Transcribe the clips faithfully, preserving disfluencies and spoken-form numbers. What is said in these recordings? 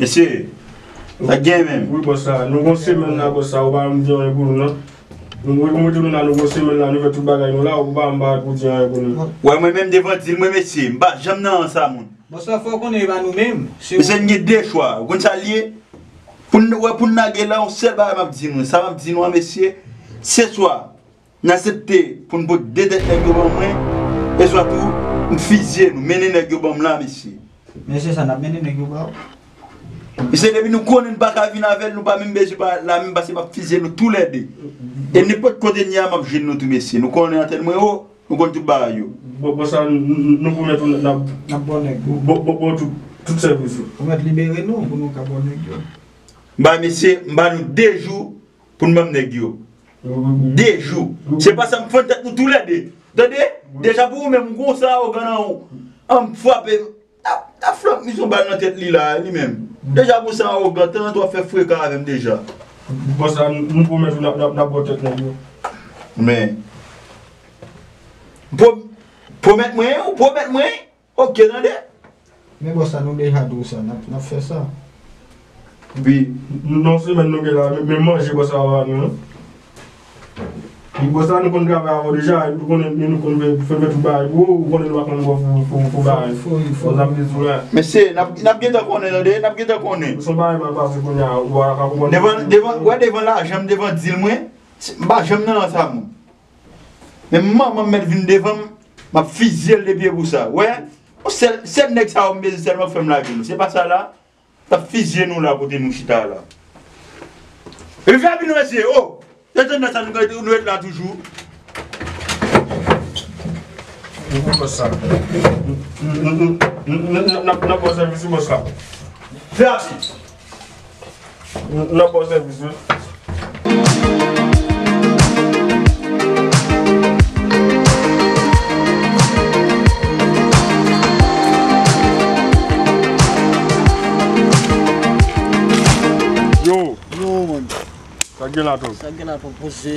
Mesye, sa k gen menm? Wi, bòs la. Nou gon semèn la, bòs la. Ou pa janm di anyen pou nou, non. Nou, nou, nou, nou, nou gon semèn la, nou fè tout bagay nou la, ou pa janm parèt pou di anyen pou nou. Wè, mwen menm devan dil mwen, mesye, m pa janm nan rans a moun. Bòs la, fò w konnen e pa nou menm. Se Mesye, n gen de chwa. Ou konn sa l ye? Pou n, wè, pou n lage la, yon sèl bagay m ap di nou. Sa m ap di nou an, mesye, se swa n aksepte pou n pote de tèt nèg yo ban mwen, e swa tou, m fizye nou, mennen nèg yo ban m la, mesye. Men se sa, n ap mennen nèg yo ba w. Mesye, depi nou konnen n pa ka vin avè l, nou pa menm bezwen parèt la menm, paske m ap fizye nou toulède. E nenpòt kote n ye a, m ap jwenn nou tou, mesye. Nou konnen antèn mwen wo, nou konn tout bagay yo. Bon, bon, sa, n, n, nou pwomèt ou n ap, n ap ba w nèg yo. Bon, bon, bon, tout, tout sèvis ou. Pwomèt libere nou pou nou ka ba w nèg yo. M ba mesye, m ba nou de jou pou n ban m nèg yo. De jou. Se pa sa, m fann tèt nou toulède. Tande? Deja pou ou menm, ou gon sa awogan nan ou. An m frape. N ap, n ap flank misyon bal nan tèt li la, li menm. Deja pou sa awogan, tan w ap fè frekan avè m deja. Bòs la, nou, nou pwomèt ou n ap, n ap, n ap ba w tèt nèg yo. Men. Pwo-, pwomèt mwen, ou pwomèt mwen? Ok, tande. Men bòs la, nou deja di w sa, n ap, n ap fè sa. Wi. Nan semèn nou gen la, men, men manje bòs la pa nou, non. Li bòs la, nou konn travay avè w deja, nou konnen, nou konn fè, fè, fè tout bagay pou ou, ou konnen nou pa konn bò pou, pou, pou bagay. Fo, fo, fo. Bòs la, m di w la. Mesye, n ap, n ap gentan konnen, tande, n ap gentan konnen. Se yon bagay mal pase kounye a, ou pa ka konprann. Devan, devan, wè devan lajan m, devan dil mwen, m pa janm nan rans a moun. Men manman m mèt vin devan m, m ap fizye l de pye pou sa. Wè, yon sèl, sèl nèg sa yo m bezwen sèlman k fè m lage nou. Se pa sa la, t ap fizye nou la kote nou chita la. Epi fè vin nou mesye, o! Se tande sa nou, nou ret la toujou. N ap ba w sèvis wi bòs la. Fè rapid. N ap ba w sèvis wi. Yo. Yo, man. Sa k gen la tou? Sa k gen la tou, poze.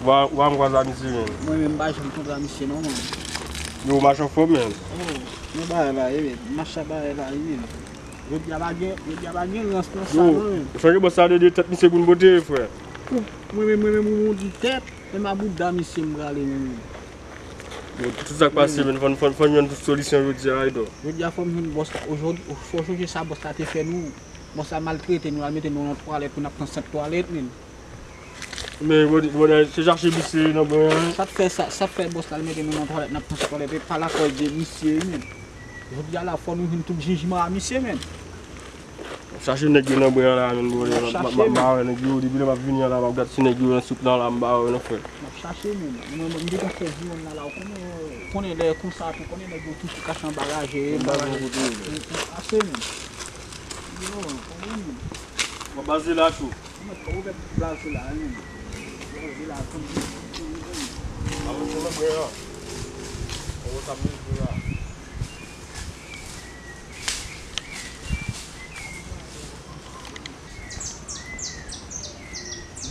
Wa, wa m kwaze a misye, men. Mwen menm, m pa janm kontre a misye, non, man. Yo, w mache anfòm, men. Oh, men bagay la, e, men. Mache bagay la, e, men. Jodi a pa gen, jodi a pa gen rans nan sa non, men. Yo, chanje bòs la de, de tèt misye pou n pote, frè. Ou, mwen menm, mwen menm, ou di tèt, men ma bouda misye m prale, men. Yo, tout sa k pase, men, fò n, fò n, fò n jwenn tout solisyon jodi a, eto. Jodi a fò m jwenn bòs la, ojòdi, fò w sonje sa bòs la te fè nou. Bòs la maltrete nou, l al mete nou nan twalèt pou n ap pran sant twalèt, men. Men, bon, bon, se chache misye nan bwen an. Sa t fè sa, sa t fè bòs la, l mete nou nan twalèt, n ap pran twalèt, e pa lakòz de misye, wi, men. Jodi a la, fò nou jwenn tout jijman a misye, men. Chache nèg yo nan bwen an la, men, bon, m ap, m ap, m ap ba wè nèg yo, depi lè m ap vini an la, m ap gad si nèg yo nan souk lan la, m ba wè non, frè. M ap chache, men. Mwen, mwen, m gentan fè viwòn la, la, ou konnen, konnen lè konsa tou, konnen nèg yo toujou kache anba raje, anba raje. Ase, men. Yo, konnen, men. Mwen baze la tou. Mwen, ou mèt blaze la, wi. Blaze la, kòm si. Avanse nan bwen an. Avanse nan bwen an.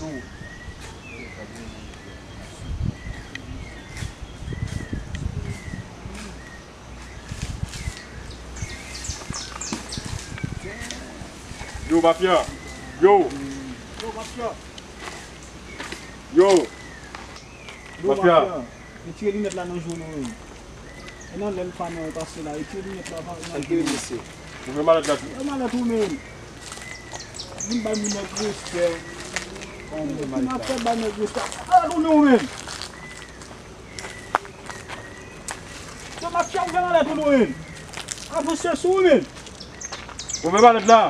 Yo. Yo, mafya. Yo. Yo, mafya. Yo. Yo, mafya. Mafya. Retire linèt la nan je w non, wi. E nan lè m fann pase la, retire linèt la nan je w. Ou fè malèt la tou. Fè malèt ou menm. Vin bay moun nèg respè. Ou fè malèt la. Ou fè bay nèg respè. Ala tounen ou menm. Yo, mafya, ou fè malèt ou non, men. Avanse sou ou, men. Ou fè malèt la.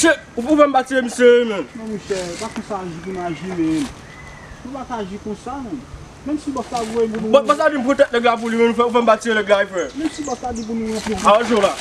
Shit, ou, ou fè m pa tire misye, men. Non, monchè, pa konsa aji pou n aji, men. Nou pa ka aji konsa, men. Menm si bòs la voye moun. Bòs, bòs la di m pran tèt nèg la pou li, men ou fè, ou fè m pa tire nèg la, frè. Menm si bòs la di pou nou rantre. Avanse w la.